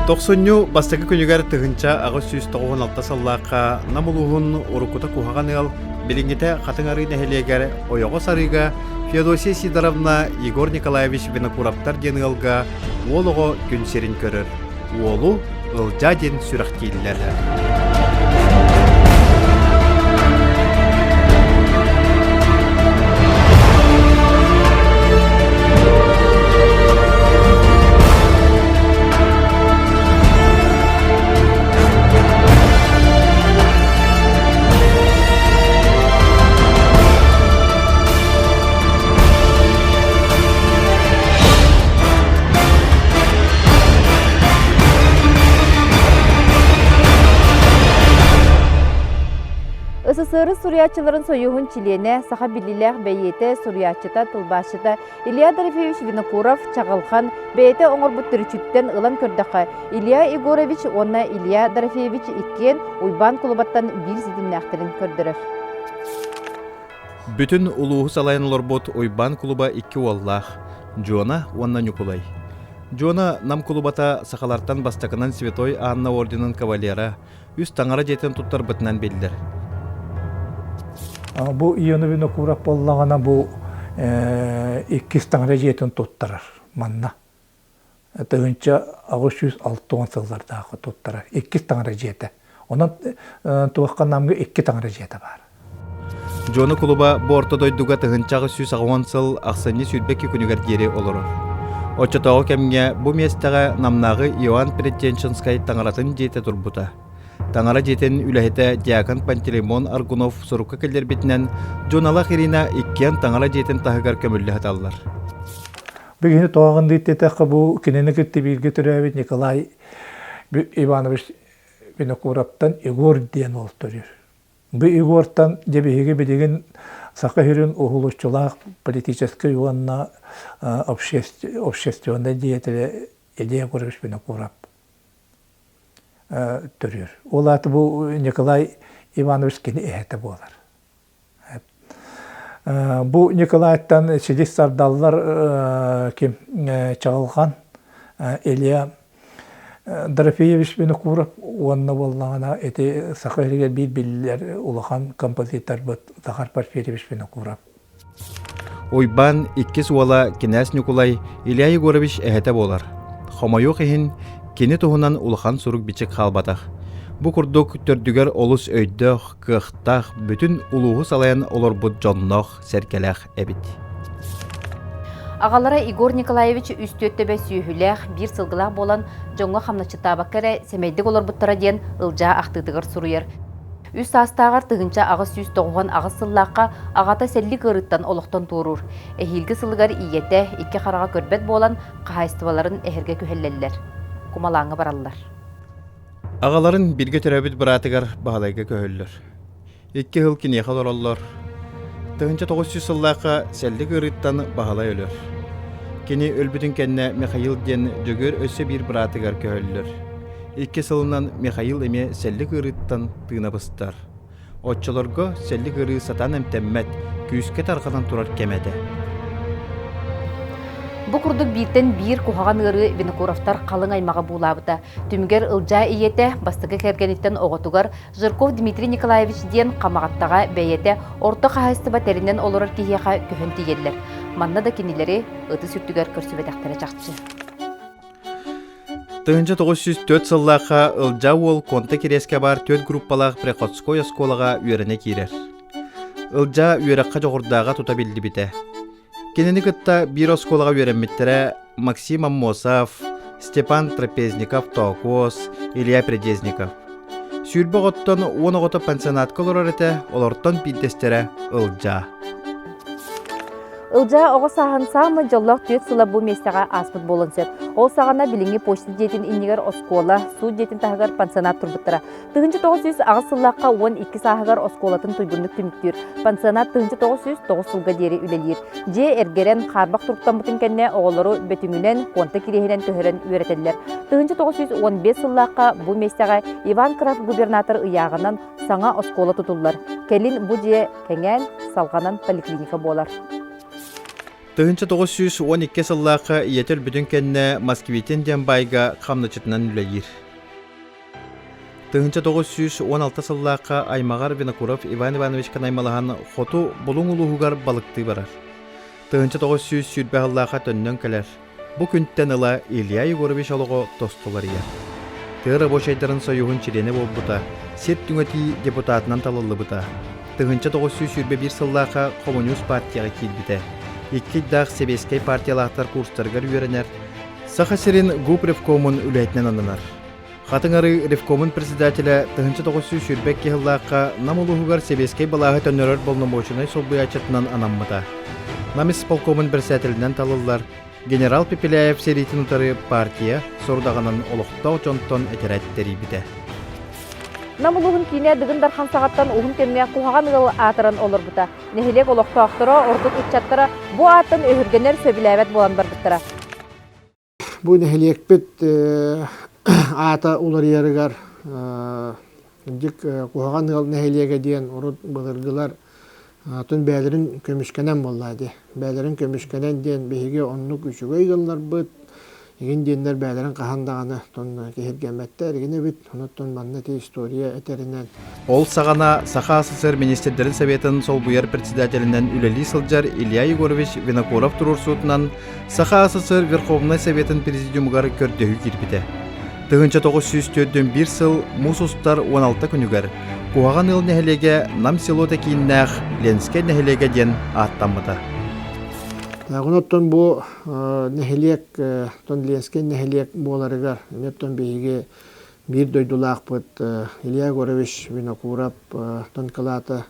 Тохсунньу бастакы күнүгэр 1896 сыллаахха Нам улууһун уруккута куһаҕан ыал, билиҥҥитэ Хатыҥ Арыы нэһилиэгэр Ойоҕос арыыга Феодосия Сидоровна Егор Николаевич Винокуровтар диэн ыалга уол оҕо күн сирин көрөр. Уолу Ылдьаа диэн сүрэхтииллэр. СССР суруйааччыларын союһун чилиэнэ, саха биллиилээх бэйиэтэ, суруйааччыта, тылбаасчыта Илья Дорофеевич Винокуров Чаҕылхан бэйэтэ оҥорбут төрүччүттэн ылан көрдөххө, Илья Егорович уонна Илья Дорофеевич иккиэн Уйбаан кулубаттан биир ситимнээхтэрин көрдөрөр. Бүтүн улууһу салайан олорбут Уйбаан кулуба икки уоллаах, Дьуона уонна Ньукулай. Дьуона Нам кулубата сахалартан бастакынан Святой Анна орденын кавалера, үс таҥара дьиэтин туттарбытынан биллэр. Бу Иона Винокуров буоллаҕына бу иккис таҥара дьиэтин туттарар манна. 1860 сыллардаахы туттарар иккис таҥара дьиэтэ. Онон туохха Намга икки таҥара дьиэтэ баар. Дьуона кулуба бу орто дойдуга 1880 сыл ахсынньы 22 күнүгэр диэри олорор. Оччотооҕу кэмҥэ бу миэстэҕэ Намнааҕы Иоанн Предтенчинскай таҥаратын дьиэтэ турбута. Таҥара дьиэтин үлэһитэ диакон Пантелеймон Аргунов сурукка киллэрбитинэн, Дьуоналаах Ирина иккиэн таҥара дьиэтин таһыгар көмүллэ сыталлар. Бүгүнү тоҕоҕун диэттэххэ бу кинини кытта бииргэ төрөөбүт Николай Иванович Винокуровтан Егор диэн уол төрүүр. Бу Егортан дьэ биһиги билигин Саха сирин уһулуччулаах политическай уонна общественнай деятелэ Илья Егорович Винокуров төрүүр. Ол аата бу Николай Иванович кини эһэтэ буолар. Бу Николайтан силис сардаллар ким Чаҕылхан, Илья Дорофеевич Винокуров уонна буоллаҕына ити Саха сиригэр биир биллэр улахан композиторбыт Захар Порфирьевич Винокуров. Уйбаан иккис уола кинээс Ньукулай Илья Егорович эһэтэ буолар. Хомойуох иһин, кини туһунан улахан сурук-бичик хаалбатах. Бу курдук төрдүгэр олус өйдөөх, кыахтаах, бүтүн улууһу салайан олорбут дьонноох, сэргэлээх эбит. Аҕалара Егор Николаевич үс түөрт төбө сүөһүлээх, биир сылгылаах буолан, дьоҥҥо хамначчыттаабакка эрэ сэмэйдик олорбуттара диэн Ылдьаа ахтыытыгар суруйар. Үс саастааҕар 1898 сыллаахха аҕата сэллик ыарыыттан олохтон туоруур. Эһиилги сылыгар ийэтэ икки хараҕа көрбөт буолан, хаһаайыстыбаларын эһэргэ күһэллэллэр. Кумалааҥҥа бараллар. Аҕаларын бииргэ төрөөбүт быраатыгар Баһылайга көһөллөр. Икки сыл киниэхэ олороллор. 1900 сыллаахха сэллик ыарыыттан Баһылай өлөр. Кини өлбүтүн кэннэ Михаил диэн Дьөгүөр өссө биир быраатыгар көһөллөр. Икки сылынан Михаил эмиэ сэллик ыарыыттан тыына быстар. Оччолорго сэллик ыарыы сатаан эмтэммэт, күүскэ тарҕанан турар кэмэ этэ. Бу курдук бииртэн биир куһаҕан ыарыы Винокуровтар халыҥ аймаҕы буулаабыта. Түмүгэр Ылдьаа ийэтэ бастакы кэргэниттэн оҕотугар Жирков Дмитрий Николаевич диэн Хамаҕаттаҕа бэйэтэ орто хаһаайыстыба тэринэн олорор киһиэхэ көһөн тиийэллэр. Манна да кинилэри ытыс үрдүгэр көрсүбэтэхтэрэ чахчы. 1904 сыллаахха Ылдьаа уол Конта Кириэскэ баар түөрт группалаах приходской оскуолаҕа үөрэнэ киирэр. Ылдьаа үөрэххэ дьоҕурдааҕа тута биллибитэ. Кинини кытта биир оскуолаҕа үөрэммиттэрэ Максим Аммосов, Степан Трапезников-Тоокуос, Илья Придезников. 20 оҕоттон уон оҕото пансионатка олорор этэ, олортон биирдэстэрэ Ылдьаа. Ылдьаа оҕо сааһын саамай дьоллоох түөрт сыла бу миэстэҕэ ааспыт буолуон сөп. Ол саҕана билиҥҥи почта дьиэтин иннигэр оскуола, суут дьиэтин таһыгар пансионат турбуттара. 1908 сыллаахха 12 сааһыгар оскуолатын туйгуннук түмүктүүр. Пансионат 1909 сылга диэри үлэлиир. Дьиэ эргэрэн, хаарбах туруктаммытын кэннэ оҕолору Бөтүҥүнэн, Куонта Кириэһинэн көһөрөн үөрэтэллэр. 1915 сыллаахха бу миэстэҕэ Иван Краф губернатор ыйааҕынан саҥа оскуола тутуллар. Кэлин бу дьиэ кэҥээн, салҕанан поликлиника буолар. 1912 сыллаахха ийэтэ өлбүтүн кэннэ Москвитин диэн баайга хамначчытынан үлэлиир. 1916 сыллаахха аймаҕар Винокуров Иван Ивановичка наймылаһан хоту Булуҥ улууһугар балыктыы барар. 1920 сыллаахха төннөн кэлэр. Бу күнтэн ыла Илья Егорович олоҕо тосту уларыйар. Тыа рабочайдарын союһун чилиэнэ буолбута, сир түҥэтии депутатынан талыллыбыта. 1921 сыллаахха Хомуньуус партияҕа киирбитэ. Икки ыйдаах сэбиэскэй партиялаахтар курстарыгар үөрэнэр, Саха сирин ГУП ревкомун үлэһитинэн ананар. Хатыҥ Арыы ревкомун председателэ 1922 сыллаахха Нам улууһугар сэбиэскэй былааһы төннөрөр боломуочунай солбуйааччытынан анаммыта. Нам исполкомун председателинэн талыллар генерал Пепеляев сэриитин утары партия сорудаҕынан олохтоох дьонтон этэрээт тэрийбитэ. Нам улууһун киинэ Дыгын Дархан саҕаттан уһун кэмҥэ куһаҕан ыал аатыран олорбута. Нэһилиэк олохтоохторо, ордук ыччаттара бу ааттан өһүргэнэр, сөбүлээбэт буолан барбыттара. Бу нэһилиэкпит аата уларыйарыгар дьик куһаҕан ыал нэһилиэгэ диэн урут былыргылар атын бэйэлэрин көмүскэнэн буоллаа дии. Бэйэлэрин көмүскэнэн диэн биһиги оннук үчүгэй ыалларбыт, игин диэннэр бэйэлэрин хаһан даҕаны тон киһиргэммэттэр игин эбит. Онуттан манна ити история этэринэн Ол саҕана Саха СССР Министрдэрин Советын солбуйар председателинэн үлэлии сылдьар Илья Егорович Винокуров туруорсуутунан Саха СССР Верховнай Советын Президиумугар көрдөһүү киирбитэ. 1941 сыл муус устар 16 күнүгэр Куһаҕан Ыал нэһилиэгэ Нам селота кииннээх Ленскэй нэһилиэгэ диэн ааттаммыта. Оттон бу нэһилиэк, оттон Ленскэй нэһилиэк буоларыгар, оттон биһиги биир дойдулаахпыт Илья Егорович Винокуров тон кылаата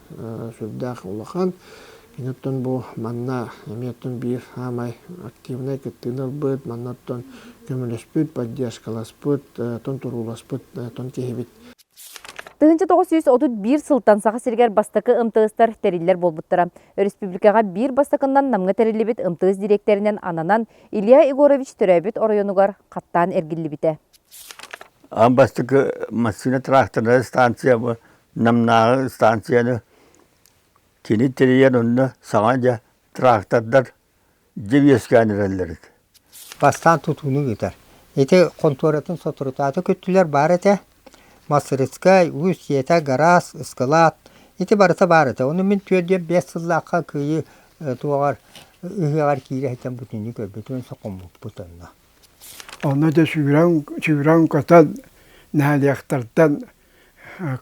сүрдээх улахан. Кини оттон бу манна эмиэ оттон биир саамай активнай кыттыыны ылбыт, манна оттон көмөлөспүт, поддержкаласпыт, тон турууласпыт тон киһибит. 1931 сылтан Саха сиригэр бастакы МТС-тар тэриллэр буолбуттара. Өрөспүүбүлүкэҕэ биир бастакыннан Намҥа тэриллибит МТС дириэктэринэн ананан Илья Егорович төрөөбүт оройуонугар хаттаан эргиллибитэ. Аан бастакы массыына тракторнай станция бу Намнааҕы станцияны кини тэрийэн онно саҥа дьэ трактордар дьэ үөскээн эрэллэр этэ. Бастаан тутууну ыытар. Ити хонтуоратын соторутаата көттүлэр баар этэ. Мастырыскай, уус дьиэтэ, гараас, ыскылаат ити барыта баар этэ. Ону мин 4-5 сыллаахха кыайыы туоҕар ыһыаҕар киирэ сылдьан бүтүннүү көрбүтүм, сокоммуппут онно. Онно дьэ сүүрэн, сүүрэн-көтөн нэһилиэктэртэн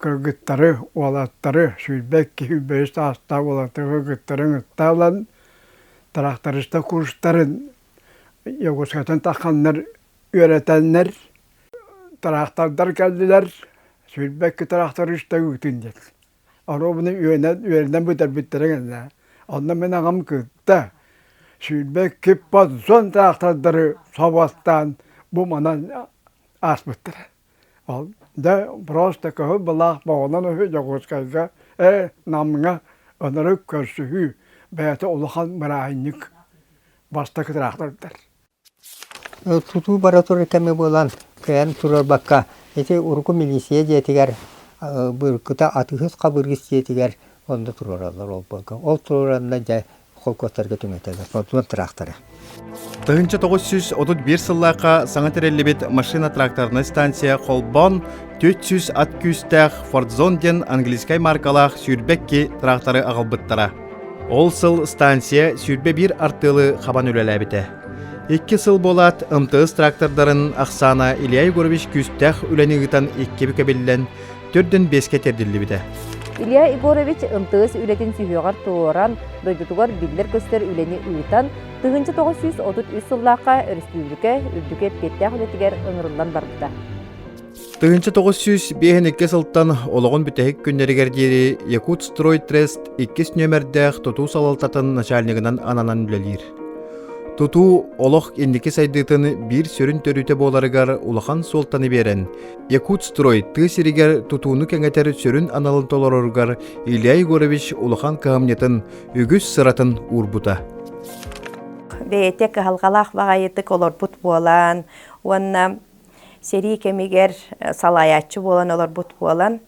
кыргыттары, уолаттары, 22, 23 саастаах уолаттары, кыргыттары ыҥырта ылан, тракториста курстарын Якутскайтан тахханнар үөрэтэннэр, тыраахтардар кэллилэр, 22 тракториста ыытын диэн. Оруобуна үөнэн, үөрэнэн бүтэрбиттэрэ гэннэ. Онно мин аҕам кытта 22 подзон трактордары собуоттаан бу манан ааспыттара. Ол дьэ просто кыһыл былаах боҕунан үһү Дьокуускайга, ээ Намҥа ынырык көрсүһүү бэйэтэ улахан бырааһынньык бастакы трактордар. Тутуу бара турар кэмэ буолан, кыайан туруорбакка, ити урукку милиция дьиэтигэр быркыта атыыһыт хабыргыс дьиэтигэр онно туруораллар ол-буолга. Ол туруоранна дьэ холкуостарга түҥэтэллэр, сотуон тыраахтара. 1931 сыллаахха саҥа тэриллибит машина-тракторнай станция холбоон 400 ат күүстээх Фордзон диэн английскай маркалаах 22 тракторы аҕалбыттара. Ол сыл станция 21 артыалы хабан үлэлээбитэ. Икки сыл буолаат, МТС трактордарын ахсаана Илья Егорович күүстээх үлэни ыытан икки бүк эбиллэн, төрдүн биэскэ тиэрдиллибитэ. Илья Егорович МТС үлэтин сүһүөҕэр туруоран, дойдутугар биллэр-көстөр үлэни ыытан, 1933 сыллаахха өрөспүүбүлүкэ үрдүкү эппиэттээх үлэтигэр ыҥырыллан барбыта. 1952 сылтан олоҕун бүтэһик күннэригэр диэри Якутстройтрест иккис нүөмэрдээх тутуу салалтатын начальнигынан ананан үлэлиир. Тутуу олох инники сайдыытын биир сүрүн төрүтэ буоларыгар улахан суолтаны биэрэн, Якутстрой тыа сиригэр тутууну кэҥэтэр сүрүн аналын толороругар Илья Егорович улахан кыһамньытын, үгүс сыратын уурбута. Бэйэтэ кыһалҕалаах баҕайытык олорбут буолан уонна Сэрии кэмигэр салайааччы буолан олорбут буолан,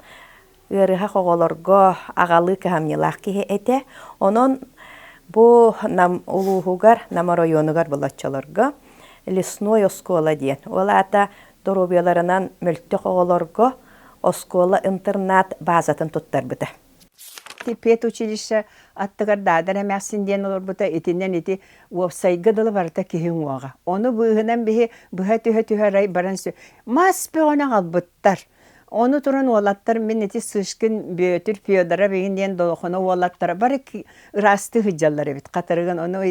ыарыһах оҕолорго аҕалыы кыһамньылаах киһи этэ. Онон Бу Нам улууһугар, Нам оройуонугар булаччаларга лесной оскуола диэн. Ол аата доруобуйаларынан мөлтөх оҕолорго оскуола-интернат баазатын туттарбыта. Педучилище аттыгар Даадар эмээхсин диэн олорбута итинэн ити уопсайга дылы барыта киһи уҥуоҕа. Ону быыһынан биһи быһа түһэ-түһэ арай баран мас бөҕөнү аҕалбыттар. Ону туран уолаттар мин ити Сышкин Бүөтүр Федоров игин диэн долохоно уолаттара бары ыраастыы сылдьаллар эбит хатырыгын ону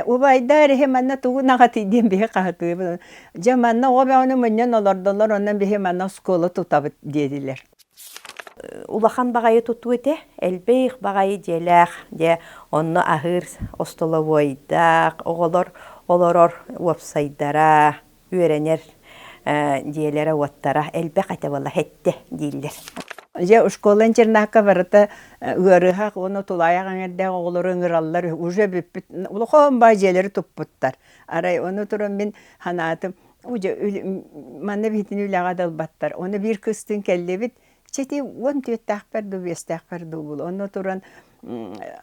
убайдаар иһи манна тугу наҕатый диэн биһи хаһытыыбын. Дьэ манна оҕо бөҕөнү мунньан олордоллор онон биһи манна оскуола тутабыт диэтилэр. Улахан баҕайы тутуу этэ, элбэх баҕайы дьиэлээх, дьэ онно аһыыр остолобуойдаах, оҕолор олорор уопсайдара, үөрэнэр дьиэлэрэ-уоттара элбэх этэ буолла, эттэ дииллэр. Дьэ школа-интернакка барыта ыарыһах уонна тулаайах эҥэрдээх оҕолору ыҥыраллар уже бүппүт улахан баай дьиэлэри туппуттар. Арай ону туран мин санаатым манна биһитини үлэҕэ да ылбаттар. Ону биир кыстыын кэллибит, чэ 14-тээхпэр дуу, биэстээхпэр дуу буолуо. Онно туран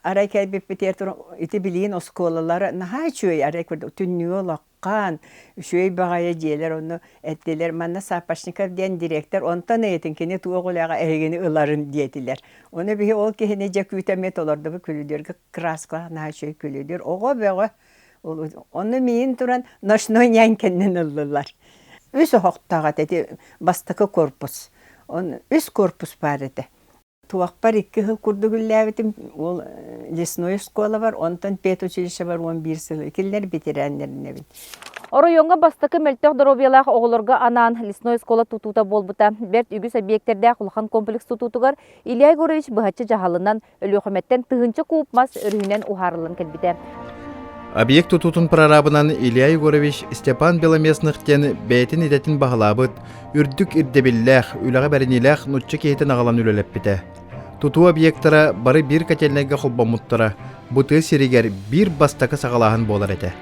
арай кэлбиппитигэр туран ити билигин оскуолалара наһаа үчүгэй арай курдук түннүгэ улахан, үчүгэй баҕайы дьиэлэр онно эттилэр. Манна Сапожников диэн директор онтон ыйытын кини туох үлэҕэ эһигини ыларын диэтилэр. Ону биһи ол киһини дьэ күүтэммит толордубут күлүдүөргэ краскалаах наһаа үчүгэй күлүдүөр оҕо бөҕө Онно миин туран ночной нянькэннэн ыллылар. Үс оһохтоох этэ ити бастакы корпус. Он үс корпус баар этэ. Туохпар икки сыл курдук үллээбитим. Ол лесной школабар, онтон педучилищебар 11 сыл кинилэр ветераннэринэбин. Оройуоҥҥа бастакы мөлтөх доруобуйалаах оҕолорго анаан лесной школа тутуута буолбута. Бэрт үгүс объектэрдээх улахан комплекс тутуутугар Илья Егорович быһаччы дьаһалынан Өлүөхүмэттэн тыһыынча куб мас өрүһүнэн уһаарыллан кэлбитэ. Объект тутуутун прорабынан Илья Егорович Степан Беломестных диэн бэйэтин идэтин баһылаабыт, үрдүк ирдэбиллээх, үлэҕэ бэриниилээх нучча киһитин аҕалан үлэлэппитэ. Тутуу объектара бары биир котельнайга холбоммуттара, бу тыа сиригэр биир бастакы саҕалааһын буолар этэ.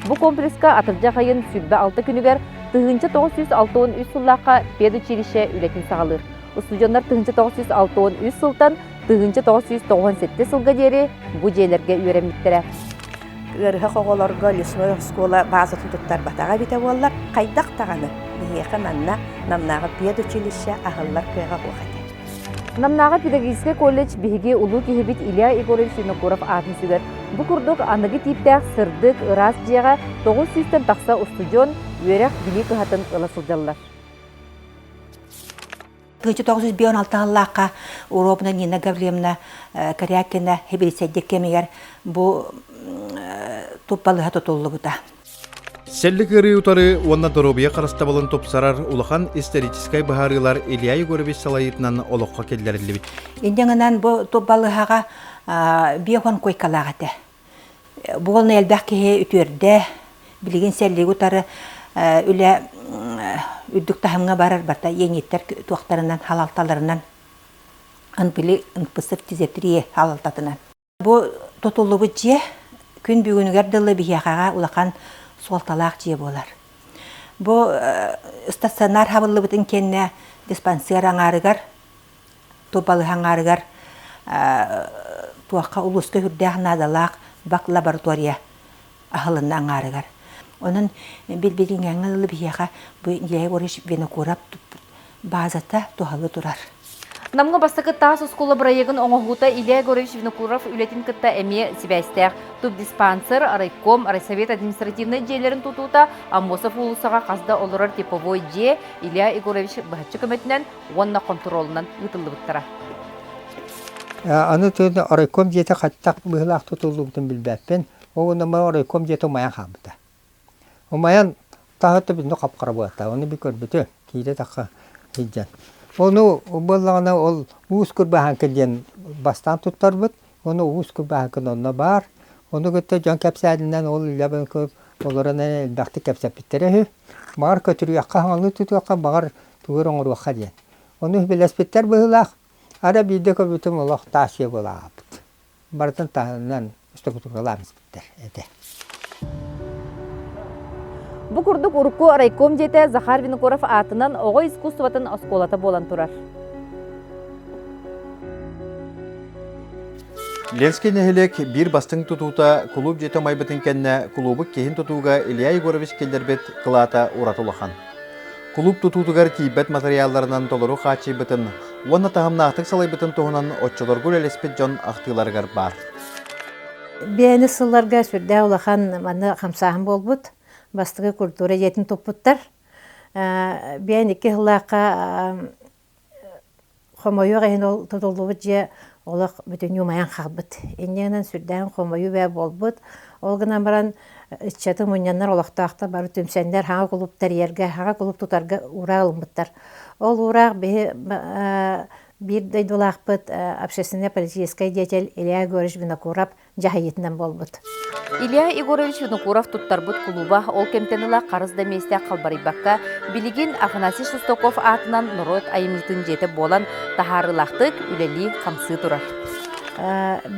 Бу комплекска атырдьах айын 26 күнүгэр 1963 сыллаахха педучилище үлэтин саҕалыыр. Устудьуоннар 1963 сылтан 1997 сылга диэри бу дьиэлэргэ үөрэммиттэрэ. Ыарыһах оҕолорго лесной оскуола баазатын туттарбатаҕа эбитэ буоллар, хайдах даҕаны биһиэхэ манна Намнааҕы педучилище аһыллар кыаҕа суох этэ. Намнааҕы педагогическай колледж биһиги улуу киһибит Илья Егорович Винокуров аатын сүгэр. Бу курдук аныгы тииптээх сырдык, ыраас дьиэҕэ 900-тэн тахса устудьуон үөрэх билии кыһатын ыла сылдьаллар. 1956 сыллаахха Уробна Нина Гаврильевна Корякина хэбилисэйдик кэмигэр бу туппалыһа тутуллубута. Сэллик ыарыы утары уонна доруобуйа харыстабылын тупсарар улахан историческай быһаарыылар Илья Егорович салайыытынан олоххо киллэриллибит. Инньэ бу туппалыһаҕа биохон койкалаах этэ. Буолна элбэх киһи үтүөрдэ, билигин сэллиги утары үлэ үрдүк таһымҥа барар барта иэниттэр туохтарынан халалталарынан НПЛ НПС фтизиатрия халалтатынан. Бу тутуллубут дьиэ күн бүгүнүгэр дылы биһиэхэҕэ улахан суолталаах дьиэ буолар. Бу стационар хабыллыбытын кэннэ диспансер аҥаарыгар балыыһа аҥаарыгар туохха улууска үрдээх наадалаах бак лаборатория аһылынна аҥаарыгар. Онон билбилиҥҥэ дылы биһиэхэ бу Илья Егорович Винокуров баазата туһалыы турар. Намҥа бастакы таас оскуола бырайыагын оҥоһуута Илья Егорович Винокуров үлэтин кытта эмиэ сибээстээх. Тубдиспансер, райком, райсовет административнай дьиэлэрин тутуута Аммосов уулуссаҕа хас да олорор типовой дьиэ Илья Егорович быһаччы көмөтүнэн уонна хонтуруолунан ыытыллыбыттара. Аны тыын райком дьиэтэ хаттах быһыылаах тутуллубутун билбэппин. Ол гынан райком дьиэтэ умайан хаалбыта. Умайан таһыта бүтүннүү хап-хара буолта. Ону би көрбүтүм. Киирэ тахха сылдьан. Ону буоллаҕына ол уус курбааһаҥка диэн бастаан туттарбыт. Ону уус курбааһаҥкын онно баар. Ону кытта дьон кэпсээнинэн ол үлэбин олорон элбэхтик кэпсэппиттэрэ үһү. Баҕар көтүрүөххэ, хаҥалыы тутуохха, баҕар тугу эрэ оҥоруохха диэн. Ону билэспиттэр быһыылаах. Ара биирдэ көрбүтүм олох таас дьиэ буолаабыт. Барытын таһынан штукатуркалаан испиттэр этэ. Бу курдук урукку райком дьиэтэ Захар Винокуров аатынан оҕо искусствотын оскуолата буолан турар. Ленскэй нэһилиэк биир бастыҥ тутуута кулууп дьиэтэ умайбытын кэннэ кулуубу киһин тутууга Илья Егорович киллэрбит кылаата ураты улахан. Кулууп тутуутугар тиийбэт матырыйаалларынан толору хааччыйбытын уонна таһымнаахтык салайбытын туһунан оччолорго үлэлэспит дьон ахтыыларыгар баар. Биэни сылларга сүрдээх улахан манна хамсааһын буолбут. Бастакы культура дьиэтин туппуттар. Биэн икки сыллаахха Хомойуох иһин ол тутуллубут дьиэ олох бүтүннүү умайан хаалбыт. Инньэ гынан сүрдээх хомойуу бээ буолбут. Ол гынан баран ыччаты мунньаннар олохтоохтор бары түмсэннэр хаҥа кулууп тэрийэргэ, хаҥа кулууп тутарга уураах ылыммыттар. Ол уураах биһи биир дойдулаахпыт общественнай-политическай деятель Илья Егорович Винокуров дьаһайыытынан буолбут. Илья Егорович Винокуров туттарбыт кулууба ол кэмтэн ыла харыс да миэстэ халбарыйбакка, билигин Афанасий Шестаков аатынан норуот айымньытын дьиэтэ буолан таһаарыылаахтык үлэлии-хамсыы турар.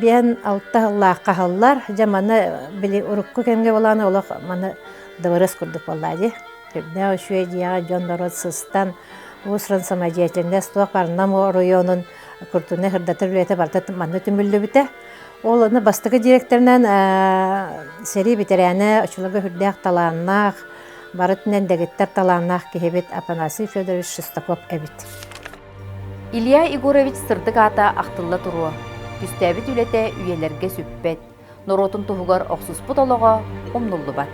Биэн алта сыллаах хаһаллар. Дьэ маны били урукку кэмҥэ буолан олох маны дыбарыас курдук буолла дии. Үрдээх үчүгэй дьиэҕэ дьон норуот сыстан, уус-уран самодеятельность туох баар Нам оройуонун культурнай сырдатар үлэтэ барыта манна түмүллүбүтэ. Ол аны бастакы директорынан сэрии бэтэрээнэ, оччолорго сүрдээх талааннаах, бары өттүнэн дэгиттэр талааннаах киһибит Афанасий Федорович Шестаков эбит. Илья Егорович сырдык аата ахтылла туруо, түстээбит үлэтэ үйэлэргэ сүппэт, норуотун туһугар охсуспут олоҕо умнуллубат.